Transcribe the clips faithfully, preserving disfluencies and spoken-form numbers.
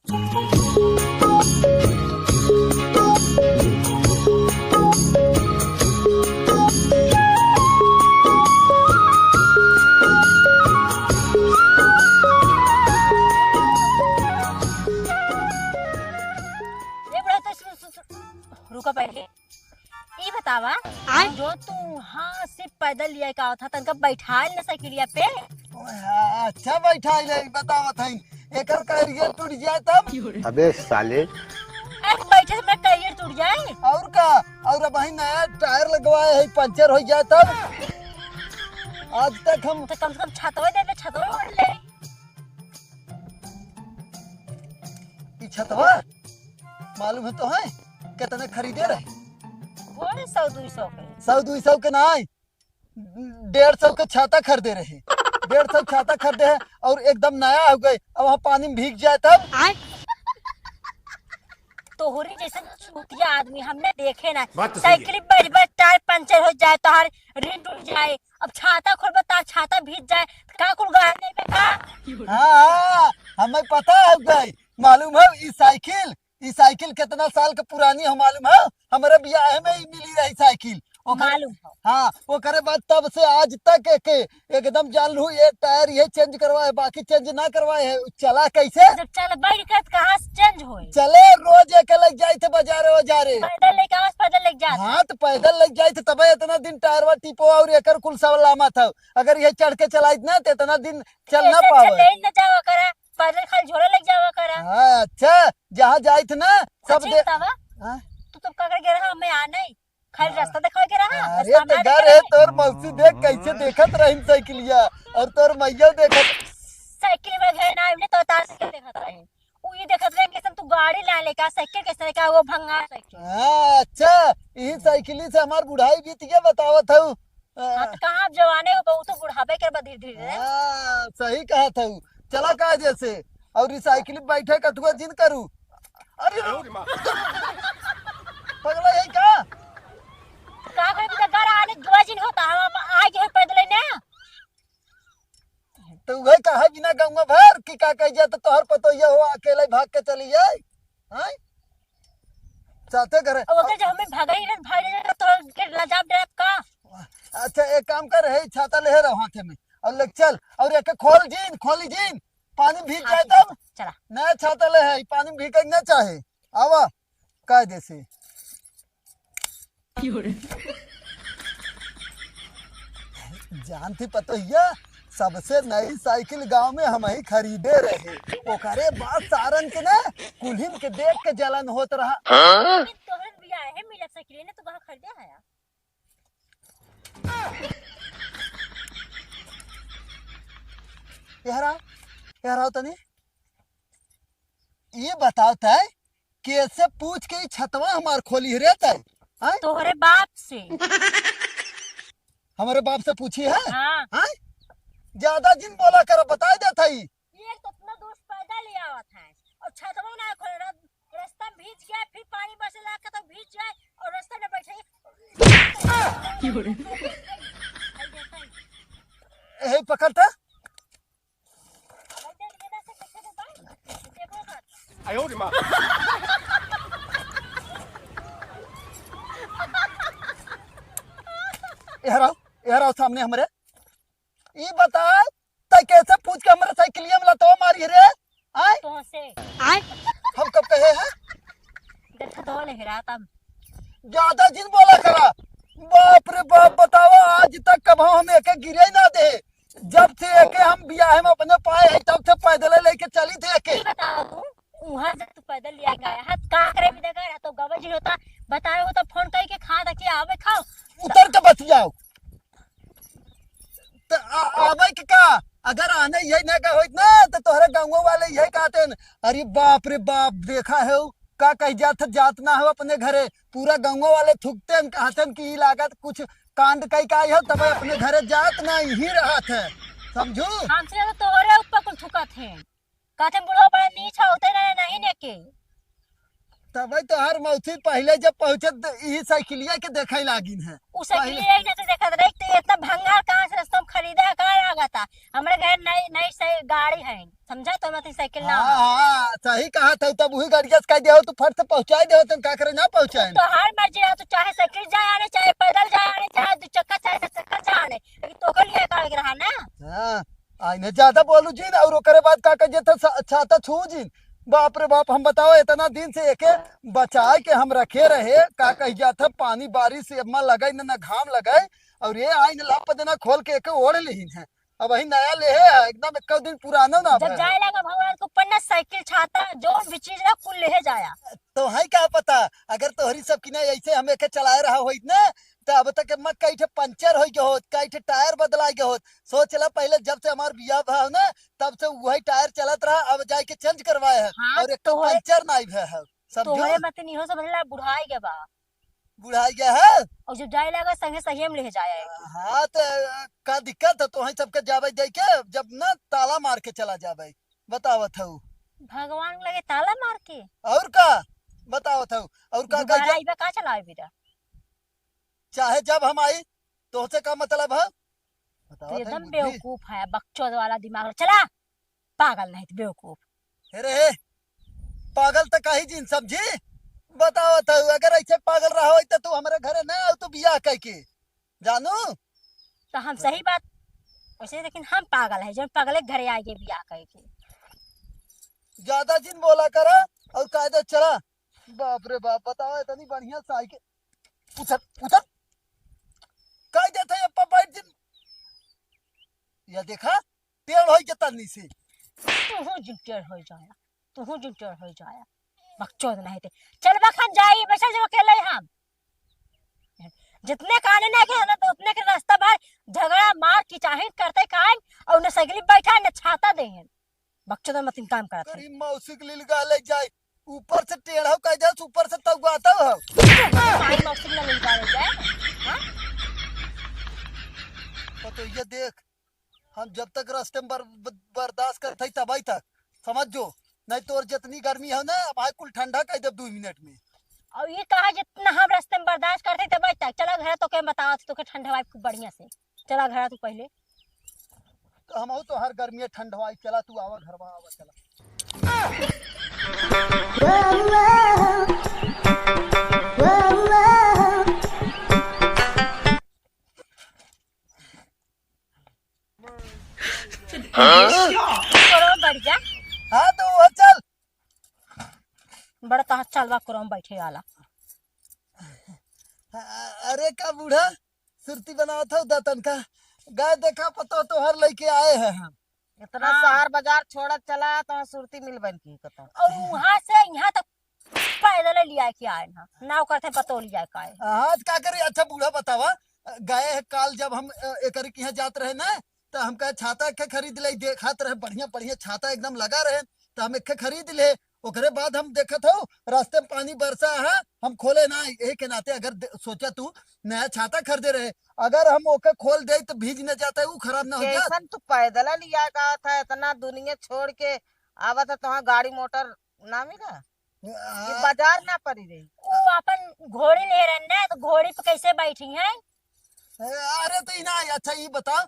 ए बुढ़ा, तो सु-, सु-, सु-, रुका पहले। ई बतावा, आय? जो तू वहाँ से पैदल लिया का था, तनका बैठाइल न साइकिलिया पे? अच्छा बैठाइल है, बतावत हई। एकर कैरियर टूट जाए तब? अबे साले। अरे बैठे से मेरा कैरियर टूट जाए? और का? और अब वही नया टायर लगवाए है, पंचर हो जाए तब? आज तक हम तो कम से कम छतवा दे दे, छतवा ओढ़ ले। ई छतवा मालूम है तो है, कितने खरीदे रहे? वही सौ दुई सौ के। सौ दुई सौ के ना, डेढ़ सौ के छाता खरीदे रहे। डेढ़ सौ छाता खरीदे है और एकदम नया हो गए, अब वहाँ पानी में भीग जाए तब? आय? तोहरी जैसन चूतिया आदमी हमने देखे ना। बात तो सही है। साइकिल बैठ बैठ टायर पंचर हो जाए, तोहार रिम टूट जाए, अब छाता खोलबे, तार छाता भीज जाए, का कुल गाड़ देबे का? हाँ, हाँ, हमें पता है भाई, मालूम है, ई साइकिल, ई साइकिल कितना साल के पुरानी है, मालूम है? हमारे बियाह में ही मिली रही साइकिल। ओकर-, मालूम है। हाँ, ओकरे बाद तब से आज तक एके एकदम जान लू, एक टायर ये चेंज करवाए, बाकी चेंज ना करवाए है। चला कैसे? जब चल बैठ के, तो कहाँ से चेंज होई? चले, रोज एके लग जाए थे बाजारे, बाजारे। पैदल लेके आवास, पैदल लेके जात। हाँ, तो पैदल लग जाए थे, तबे इतना दिन टायरवा टिपो और एकर कुल सलामत है। अगर ये चढ़ के चलाइत ना, तो इतना दिन चल ना ऐसे पावे। चले ही ना जावा करा, पैदल खाली झोला लेके जावा करा। हाँ, अच्छा, जहाँ जाइत ना, सब अच्छा, दे-, बतावा। हाँ? तू तो का कर गया रहा, मैं आ नहीं, खाली हाँ। रास्ता दिखावे के रहा, अरे, रास्ता तो में गा रहे, तोर मौसी देख कैसे देखत रही साइकिलिया, और तोर मैया देखत। साइकिल में घर ना आइले तो तार साइकिल देखत रही। उ ये देखत रहे कैसे तू गाड़ी ला लेका, साइकिल कैसे लेका, वो भंगार साइकिल। हाँ, अच्छा, यही साइकिल से हमार बुढ़ाई बीत गया, बतावत हूँ। हाँ, तो कहाँ अब जवाने हो, बहुत तो बुढ़ावे के बाद धीरे धीरे। हाँ, सही कहा था। चला का जैसे, और ई साइकिल पे बैठे कथुआ जिन करू। अरे रे, पगला है का? का करे बिना घर आने दुआ जिन होता, हम आ गए पैदल ना। तो वही कहा बिना गंगा भर कि का कह जाए तो तोहर पतोहिया हो अकेले भाग के चली जाए। हाँ? साथे करे। अब अगर जब हमें भागा ही रहत, भाग रहे तो के लजाब डरत का? अच्छा, एक काम कर, है छाता ले रहो हाथे में और ले चल, और एक खोल जीन, खोली जीन, पानी भीग हाँ, जाए ठीक है, तब। चला। नया छाता ले है, पानी भीगे ना चाहे। आवा, कायदे से। जानती पतोहिया, सबसे नई साइकिल गांव में हम ही खरीदे रहे। ओकरे बाद सारन के ना कुल्हिन के देख के जलन होत रहा। हाँ? तोहर बियाह है, मिलत साइकिल ने तो कहाँ खरीदे है? एहरा, एहरा तनी। ये बताओ तय, कैसे पूछ के ई छतवा हमार खोली रे तय? हैं? तोहरे बाप से। हमारे बाप से पूछी है? हाँ। हैं? ज्यादा जिन बोला कर, बताए देत हई। ये तो इतना दूर पैदल ही आवत है और छतवा ना खोले, रास्ता में भीज गया, फिर पानी बरसे लाग के तो भीज जाए और रास्ता में बैठे। ए, पकड़ त। एहराओ, एहराओ सामने हमरे। ई बता, तै कैसे पूछ के हमरे साइकिलिया में लतवा मारी रे? आय? तोहसे। आय? हम कब कहे हैं? देखा तो ले रहा तब। ज्यादा जिन बोला करा। बाप रे बाप, बतावा, आज तक कब हम एके गिरे ना दे। जब से एके हम बियाह में अपने पाए है, तब से पैदल लेके चली थे एके। ई बताओ तू, वहाँ से तू पैदल लिया गया है, का करे भी देखा रहा तो गबे जी होता, बताए हो तो फोन करके खा रखिए, आवे खाओ। उतर के बतियाओ। त आ-, आवे के का? अगर आने यही ना का होइत ना, त तोहरे गाँव वाले यही कहते न, "अरे बाप रे बाप, देखा है उ, का कह जात, जात ना हो अपने घरे।" पूरा गाँव वाले थूकते न, कहते न कि ई लागत कुछ कांड कई का आई हो, तब अपने घरे जात ना ही रहत है, समझू? हमसे तो तोहरे ऊपर कुल थूकत है। कहते बुढ़वा बड़ा नीच होते ना, नहीं ने के। तबे तो हर मौसी पहले जब पहुँचे त यही साइकिलिया के देखे लागिन है। उ साइकिलिया पहले यही जैसे देखत रही, तो इतना भंगार कहाँ से रास्ता में खरीदे है, का लागत है? हमरे घर नई, नई से गाड़ी है, समझा? तो मत साइकिल ना हाँ, हो। हाँ, सही कहा था। तब वही गाड़िया से कह दिया हो, तू फट से पहुँचाई दे हो, तुम का करे ना पहुँचाए। तोहार मर्जी है, तू चाहे साइकिल जाए आने, चाहे पैदल जाए आने, चाहे दो चक्का, चाहे चार चक्का जाए आने, लेकिन तोके लिए का रहा ना। हाँ, आइने ज्यादा बोलू जिन, और ओकरे बाद का कहिए था, सा-, छाता छू जिन। बाप रे बाप, हम बताओ, इतना दिन से एके बचाए के हम रखे रहे, का कही जात है, पानी बारिश से अम्मा लगे न, न घाम लगे, और ये आइन लाप देना खोल के एके ओढ़ लेहिन है। अब वही नया लेहे है, एकदम एक दिन पुराना ना जब भय। जाए लगा भगवान को पन्ना, साइकिल, छाता, जो भी चीज रहा, कुल लेहे जाया। तो है क्या पता, अगर तोहरी सब की ना ऐसे हम एके चलाए रहा होइत ना, तो अब तक मत कई ठे पंचर हो गए होत, कई ठे टायर बदला गए होत। सोच ला, पहले जब से हमार बियाह भा हो ना, तब से वही टायर चलत रहा, अब जाए के चेंज करवाए है। हाँ, और एक तो तोहरे, पंचर ना भय है, समझो? तोहरे मत नहीं हो, समझ ला, बुढ़ाई गया बा। बुढ़ाई गया है। और जब जाए लगा, संगे सही हम ले जाए। हाँ, तो का दिक्कत है? तो वहीं सबके जावे दे के, जब ना ताला मार के चला जावे, बतावत हूँ। भगवान लगे ताला मार के? और का? बतावत हूँ। और का, का दोबारा जब आइबा, का चलावे बेटा? चाहे जब हम आई, तोहसे का मतलब है? तू बतावत है एकदम बुद्धि। बेवकूफ है, बकचोद वाला दिमाग। चला, पागल नहीं तो बेवकूफ। अरे, पागल तो कही जिन समझी, बतावत हूँ। अगर ऐसे पागल रहा होई तो तू हमारे घरे ना आओ, तू बियाह कह के, जानू? तो हम सही बात, वैसे लेकिन हम पागल है, जो पागल है घरे आए के बियाह कह के। ज्यादा जिन बोला करा और कायदे चला। बाप रे बाप, बताओ, इतनी बढ़िया साइकिल। उतर, उतर। कह देते अप्पा, बैठ जिन। या देखा, टेढ़ होई के तन्नी से। तू जिन टेढ़ होई जाया, तू जिन टेढ़ होई जाया। बकचोद नहीं थे। चल बखन जाई, बैठल जब अकेले हम। जितने काने ना के ना, तो उतने के रास्ता भर झगड़ा, मार, किचाहिन करते कान, और न साइकिल बैठा, न छाता दे हैं। बकचोद मतिन काम करत है। गरीब मौसी के लील गाले जाए, ऊपर से टेढ़ा कह दे, ऊपर से तौगाता हो। साई मौसी के लील गाले जाए, हाँ? तो, तो ये देख, हम जब तक रास्ते में बर-, ब-, बर्दाश्त करत हई तबई तक, समझ जो, नहीं तोर जितनी गर्मी है ना, भाई कुल ठंडा कर देब दो मिनट में। और ये कहा जितना हम रास्ते में बर्दाश्त करत हई तबई तक, चला घर तो के बतावत, तो के ठंडवाई खूब बढ़िया से। चला घर तू पहले। तो हम तो हर गर्मी ठंडवाई, चला तू आवा घरवा आवा, चला। चलो बढ़ जा। हाँ, तो वो चल। बड़ा तहाँ चलवा कोरम बैठे वाला। अरे का बूढ़ा, सुरती बनावत हौ दतन का? गाय देखा पतो तोहर लइके आए हैं हम। इतना हाँ। शहर बाजार छोड़त चला, तो सुरती मिल बन की कतो। और वहाँ से यहाँ तक पैदल लिया के आए ना, नाव करते पतो लिया के आए। हाँ, तो का करी? अच्छा बूढ़ा बतावा, गए है काल जब हम, अ, एकरी के यहाँ जात रहे ना, तो हम कहे छाता एक खरीद ले, देखात रहे बढ़िया बढ़िया छाता एकदम लगा रहे, तो हम एक खरीद ले। ओकरे बाद हम देखत हौ रास्ते में पानी बरसा है, हम खोले ना, यही के नाते अगर दे-, सोचा तू नया छाता खरीदे रहे, अगर हम ओके खोल दे तो भीज न जाता है, वो खराब ना हो जात। कैसन तू पैदल लिया का था, इतना दुनिया छोड़ के आवत है, तोहाँ गाड़ी मोटर ना मिला? कि आ- बाजार ना पड़ी रही? वो अपन घोड़ी ले रहन ना, तो घोड़ी पे कैसे बैठी हैं? अरे तो ई ना, अच्छा ई बता,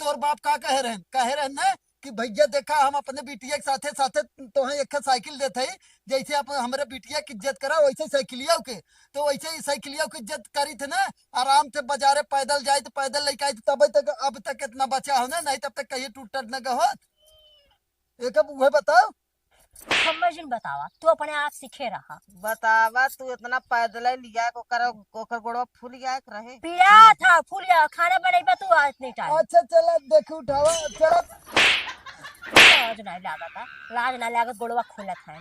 तोर बाप का कहे रहन? कहे रहन ना कि भैया देखा, हम अपने बिटिया के साथे साथे तोहे एक साइकिल देत हई, जैसे आप हमरे बिटिया की इज्जत करा वैसे साइकिलिया के, तो वैसे ही साइकिलिया की इज्जत करी थे ना, आराम से बाजारे पैदल जाए तो पैदल लेके आई, तो तब तक, अब तक इतना बचा हो ना, नहीं तब तक कहिए टूट टट न होत। एक अब उहे बताओ। हमें जिन बतावा, तू अपने आप सीखे रहा। बतावा, तू इतना पैदल लिया के ओकर, ओकर गोड़वा फूल गया एक रहे। पिया था, फूल गया, खाना बनैबा तू आज नहीं टाइम। अच्छा, चला, देख उठावा, चला। लाज नहीं लागत, लाज नहीं लागत, गोड़वा खोलत है।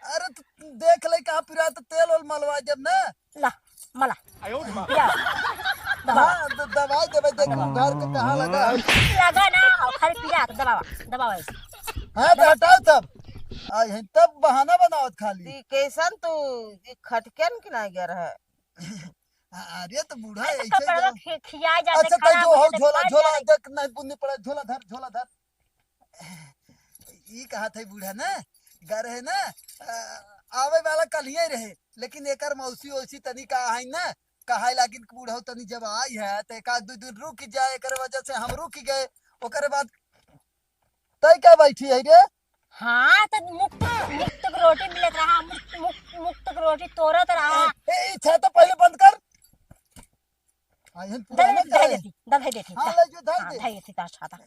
अरे, तो देख ले, कहाँ पिरा, तो तेल ओल मलवा देब ना। ला, मला। या, दबावा। हाँ, द-, दवाई देबे, देख, घर के कहाँ लगा है। लगा ना, और खाली पीला, तो दबावा, दबावा ऐसे। हाँ, तो हटाओ तब। आ, यही तब बहाना बनावत खाली। ती कैसन तू, ये खटकन के ना गया रहे? अरे, तो बूढ़ा अरे, तो ऐसे कपड़वा जाओ। खि-, खिया जाते, अच्छा, तो खराब जो हो हो, जाते, झोला, फाट झोला, जाते। देख, नहीं बुन्नी पड़ा, झोला धर, झोला धर। ई कहा था बूढ़ा ना, घर है ना, आ, आवे वाला कल ही रहे, लेकिन एकर मौसी ओसी तनी का है ना, कहाई लागिन कि बूढ़ऊ तनी जब आई है, त एक आध दू दिन रुक जाए, एकरे वजह से हम रुक गए। ओकरे बाद तई का बैठी है रे? हाँ, त मुक्त, मुक्त के रोटी मिलत रहा, मुक्त, मुक्त, मुक्त के रोटी तोरत रहा। ए, ए, ई छाता पहले बंद कर। आ, एहन दे, पुराना दे, का दे है? देती, दे, दे देती, हाँ, दा। ले जो, धर हाँ, दे। धर देती, तार छाता।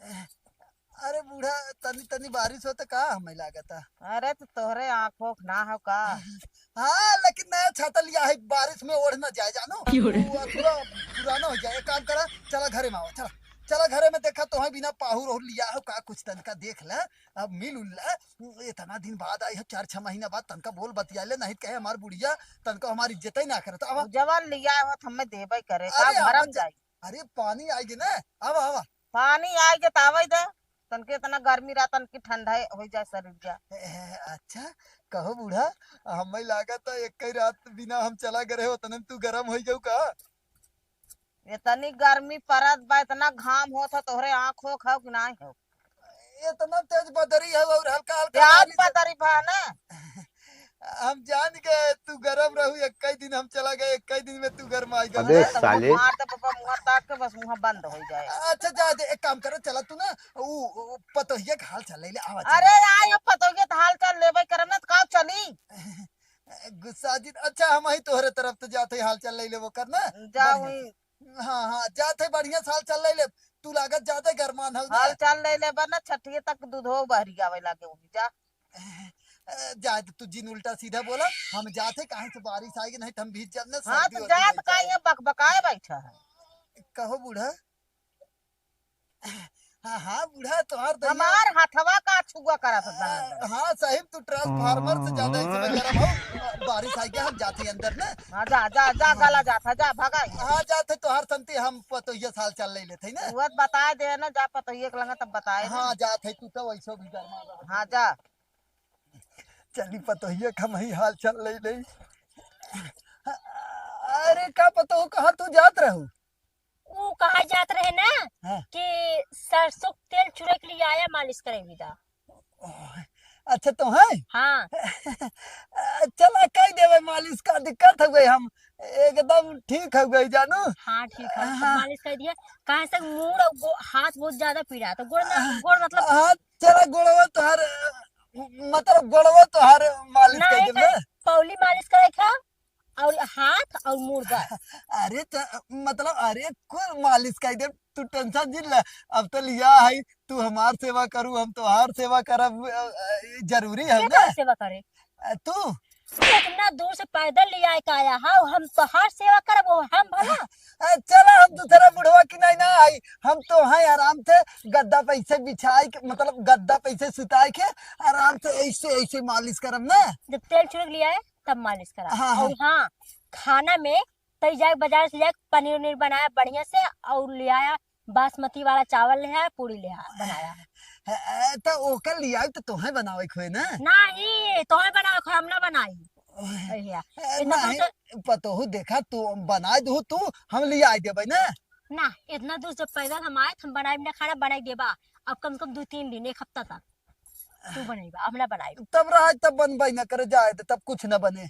अरे बूढ़ा, तनी, तनी बारिश हो त का हमें लागता? अरे, त तोहरे आँख ओख ना हो का? हाँ, लेकिन नया छाता लिया है, बारिश में ओढ़ ना जाए, जानो? क्यों रे? वो अथुआ पुराना हो जाए। एक काम करा, चला घरे में आवा, चला। चला घरे में, देखा तोहे बिना पाहुर ओहुर लिया हो का, कुछ तनका देख ले, अब मिल उल ले। इतना दिन बाद आई हो, चार छह महीना बाद, तनका बोल बतिया ले, नहीं त कहे हमार बुढ़िया, तनका हमार इज्जत ही ना करत। आवा। उ जवन लिया हो, हमें देबे करे, का अरे आवा, भरम ज-, जाई? अरे पानी आइगे ना, आवा, आवा। पानी आइगे त आवे दे, तनके इतना गर्मी रहा, तनकी ठंडा हो जाए शरीर जा। ए, अच्छा, कहो बूढ़ा, हमें लागत है एक ही रात बिना हम चला गए हो, तने तू गरम हो जाऊ का? इतनी गर्मी पड़त बा, इतना घाम होत है, तोहरे आँख होख हो कि नाहीं हो? इतना तेज बदरी है और हल्का हल्का प्याज बारिश है। बदरी बा ना। हम जान गए तू गरम रहू, एक ही दिन हम चला गए, एक ही दिन में तू गरम आई गए। अबे अरे, तो साले। मार दे बाबा, मुँह ताक के बस मुँह बंद हो जाए। अच्छा, जा दे, एक काम करो, चला तू ना, उ, उ पतोहिया के हाल चाल ले ले, आवा, चला। अरे, आयो पतोहिया के हाल चाल लेबे करब ना, तो का चली? गुस्सा जिन, अच्छा, हम ही तोहरे तरफ तो जात है, हाल चाल ले ले वो करना। जा बढ़िया वही। से। हाँ, हाँ, जात है, बढ़िया से हाल चाल ले ले। तू लागत जाते गरमान हल ना। हाल चाल ले ले बा ना, छठिए तक दूधो बहरी आवे लागे वही, जा। अ, जाए तो तू जिन उल्टा सीधा बोला, हम जात है, कहीं से बारिश आएगी नहीं तो हम भीज जाब ना, हाँ, सर्दी तो वर्दी जात हो का जाए। ये बकबकाए बैठा है? कहो बूढ़ा। हाँ, हाँ, बूढ़ा, तोहार दहिया। हमार हथवा का छुआ करत है अ, दहिया। हाँ, सही में तू ट्रांसफार्मर से ज्यादा इस समय गरम हो। अ, बारिश आ गया, हम जाते हैं अंदर ना। हाँ, जा, जा, जा, हाँ। गला जात है, जा, भगा यहाँ। हाँ, जाते तोहार संती हम पतोहिया से हाल चाल ले लेते हैं ना। वो बता दे ना, जा पतोहिया के लंगा तब बताए ना। हाँ, जाते तू तो वैसो भी गरमा रहा। हाँ, जा। चली पतोहिया के हम ही हाल चाल ले ले। अरे का पतोहू, कहाँ तू जात रहू? ऊ कहा जात रहे ना हाँ। कि सरसों के तेल चुरक लियाया, मालिश करे विदा। ओह, अच्छा तो है? हाँ। चला कह देवे मालिश, का दिक्कत हो गई, हम एकदम ठीक हो गई जानू। हाँ, ठीक है, सब हाँ। मालिश कर दिया। काहे से मूड़ और गो-, हाथ बहुत ज्यादा पीड़ा है, तो गोड़ ना, हाँ। गोड़ मतलब हाँ, चला गोड़वा तोहार, मतलब गोड़वा तोहार मालिश कर नहीं, देब ना। पौली मालिश करे खा, और हाथ और मूड़ बस। अरे त-, मतलब, अरे, कुल मालिश कर दे, तू टेंशन जिन ले। अब तो लिया है, तू हमार सेवा करू, हम तोहार सेवा करब, अ, अ, जरूरी है के ना? तोहार सेवा करे? अ, तू? तू इतना दूर से पैदल ले आए के आया है, हम तोहार सेवा करब, वो हम भला? अ, चला, हम दूसरा बुढ़वा की नहीं ना आई, हम तो हैं आराम से गद्दा पे ऐसे बिछाए के, मतलब गद्दा पे ऐसे सुताए के आराम से ऐसे, ऐसे मालिश करब ना। जब तेल छिड़क लिया है, तब मालिश करा। हाँ, हाँ। और हाँ, खाना में तई जाए बाजार से जाए पनीर उनीर बनाया बढ़िया से और ले आया, बासमती वाला चावल ले आया, पूरी ले आया, बनाया। ए, ए, तो ओकर लियाई तो तोहे बनावे के होए ना? नहीं, तोहे बनावे के होए, हम ना बनाई। ओए, भैया, ए, इतना नहीं, दूर से पतोहू देखा, तू बनाए दू, तू हम लियाई देबे ना। ना, इतना दूर से पैदल हम आए, हम बनाई ना खाना, बनाई देबा। अब कम से कम दो तीन दिन, एक हफ्ता तक तू बनैबा, हम ना बनाई। तब रहा, तब बनबे ना करे, जाए तो तब कुछ ना बने।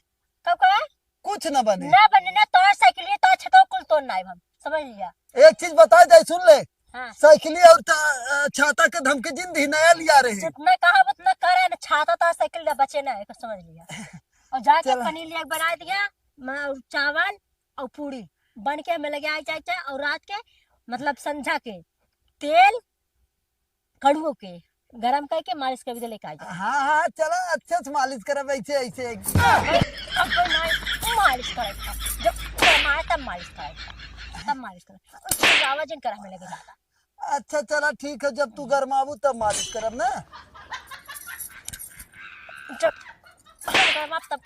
कब कहे? कुछ ना बने। ना बने ना, तोर साइकिल, तोर छतवा कुल तोड़ ना आइब हम, समझ लिया। एक चीज बता दे, सुन ले। हाँ। साइकिल और ता-, अ, छाता के धमकी जिन दी, नया लिया रहे। जितना कहा उतना करे ना, छाता ता साइकिल ना बचे ना, एक समझ लिया। और जाके चला। पनीर लिया के बना दिया, मैं और चावल और पूरी बन के हमें लगे आ जाए, और रात के, मतलब संझा के तेल कड़ुओ के गरम करके मालिश कर दे, लेके आ जाए। हाँ, हाँ, चला, अच्छे से मालिश करब, ऐसे, ऐसे। अब तो नहीं, मालिश करे था। जब गरमाए तब मालिश करे था। तब मालिश करे। उसको आवाज नहीं करा, हमें लगे ज्यादा। अच्छा, चला, ठीक है, जब तू गरमाबू तब मालिश करब ना। जब गरमाब तब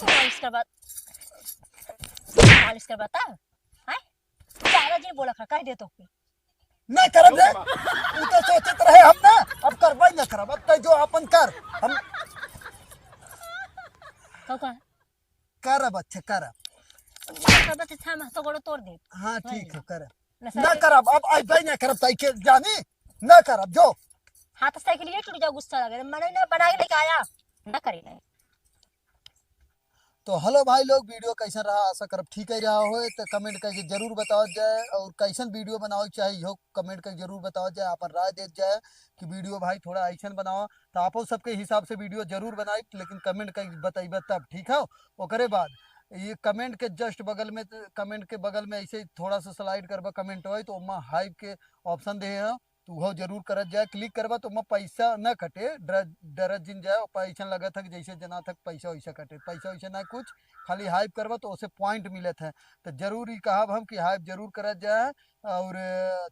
मालिश करबा, मालिश करबा तब। हैं? ज्यादा जी बोला खा, कह दे तो। ना करब रे, उ तो सोचत रहे हम ना, अब करबे ना करब, अब तो जो अपन कर, हम का, का? करब, अच्छा करब। करब तो हम तो गोड़ तोड़ दे। हाँ, ठीक है, करब। ना ना सही। करब, अब अइबे ना करब, ताई के जानी, ना करब, जो। हाँ, तो साइकिल ये टूट जाओ, गुस्सा लगे, मैंने ना बना के लेके आया, ना करे नहीं। तो हेलो भाई लोग, वीडियो कैसन रहा? आशा करब ठीक ही रहा होए। तो कमेंट करके जरूर बतावत जाए, और कैसन वीडियो बनावे के चाहे, इहो कमेंट करके जरूर बतावत जाए, अपन राय देत जाए कि वीडियो भाई थोड़ा ऐसन बनावा। तो आपो सबके हिसाब से वीडियो जरूर बनाई, लेकिन कमेंट करके बताइबा तब, ठीक है। ओकरे बाद ये कमेंट के जस्ट बगल में, कमेंट के बगल में ऐसे ही थोड़ा सा स्लाइड करबा, कमेंट होए तो ओमा हाइप के ऑप्शन दे हैं, तो वह जरूर करत जाए। क्लिक करबा तो ओमा पैसा ना कटे, डर, डरत जिन जाए, ओपा ऐसन लगत है कि जैसे जना तक पैसा वैसा कटे, पैसा वैसा ना कुछ, खाली हाइप करबा तो उसे पॉइंट मिलत है। तो जरूर ही कहब हम कि हाइप जरूर करत जाए, और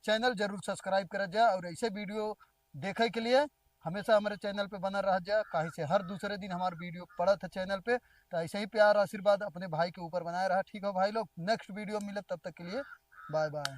चैनल जरूर सब्सक्राइब करत जाए, और ऐसे वीडियो देखे के लिए हमेशा हमारे चैनल पे बना रह जाए, काहे से हर दूसरे दिन हमारा वीडियो पड़त है चैनल पे। तो ऐसे ही प्यार आशीर्वाद अपने भाई के ऊपर बनाए रहा, ठीक हो भाई लोग। नेक्स्ट वीडियो मिले, तब तक के लिए बाय बाय।